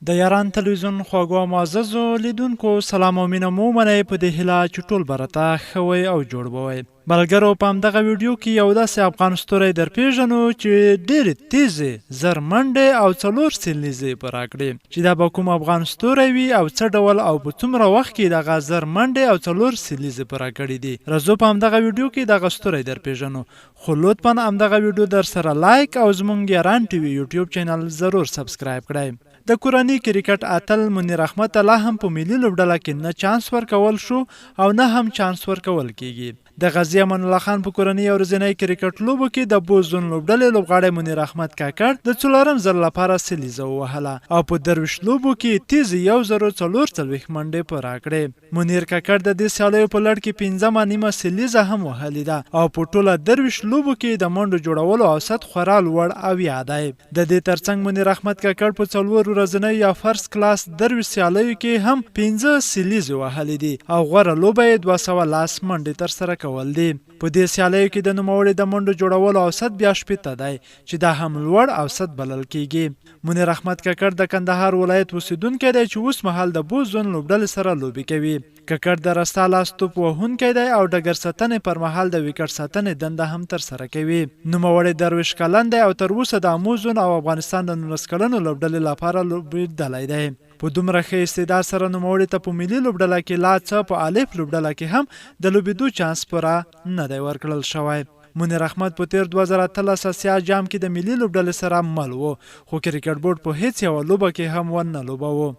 د یاران تلویزیون خواږو او معززو لیدونکو سلام او مینه مو ومنئ، په دې هیله چې ټول به راته ښه وئ او جوړ به وئ. ملګرو، په همدغه ویډیو کې یو داسې افغان ستوری درپیژنو چې ډېرې تیزې زر منډې او څلور سلیزې په راکړې، چې دا به کوم افغان ستوری وي او څه ډول او په څومره وخت کې دغه زر منډې او څلور سلیزې په راکړې دي. راځو په همدغه ویډیو کې دغه ستوری درپیژنو، خو لطفا همدغه ویډیو درسره لایک او زمونږ یاران ټي وي یوټیوب چینل ضرور سبسکرایب کړئ. د کورني کرکټ اتل منیر احمد ته لا هم په ملي لوبډله کې نه چانس ورکول شو او نه هم چانس ورکول کیږي. د غازي امان الله خان په کورني یو ورځنۍ کرکټ لوبو کې د بوز زون لوبډلې لوبغاړی منیر احمد کاکړ د څلورم ځل لپاره سلیزه ووهله او په 23 لوبو کې تیزې 1044 منډې پوره کړې. منیر کاکړ د دې سیالیو په لړ کې پنځمه نیمه سلیزه هم وهلې ده او په ټوله 23 لوبو کې د منډو جوړولو اوسط خورا لوړ 70 دی. د دې ترڅنګ منیر احمد کاکړ په څلور ورځنیو یا فرست کلاس 23 سیالیو کې هم 5 سلیزې وهلې دي او غوره لوبه یې 210 منډې ترسره کول دي. په دې سیالیو کې د نوموړي د منډو جوړولو اوسط بیا 60 دی چې دا هم لوړ اوسط بلل کیږي. منیر احمد ککړ د کندهار ولایت اوسېدونکی دی چې اوس مهال د بوز زون لوبډلې سره لوبې کوي. ککړ د رستا لاس توپ وهونکی دی او ډګر ساتنې پر مهال د ویکټ ساتنې دنده هم ترسره کوي. نوموړی 23 کلن دی او تر اوسه د امو زون او افغانستان د 19 کلنو لوبډلې لپاره لوبېدلی دی. په دومره ښه استعداد سره نوموړي ته په ملي لوبډله کې لا څه په الف لوبډله کې هم د لوبېدو چانس پوره نه دی ورکړل شوی. منیر احمد په تېر 2018 اسیا جام کې د ملي لوبډلې سره مل و، خو کرکټ بورډ په هېڅ یوه لوبه کې هم ونه لوباوه.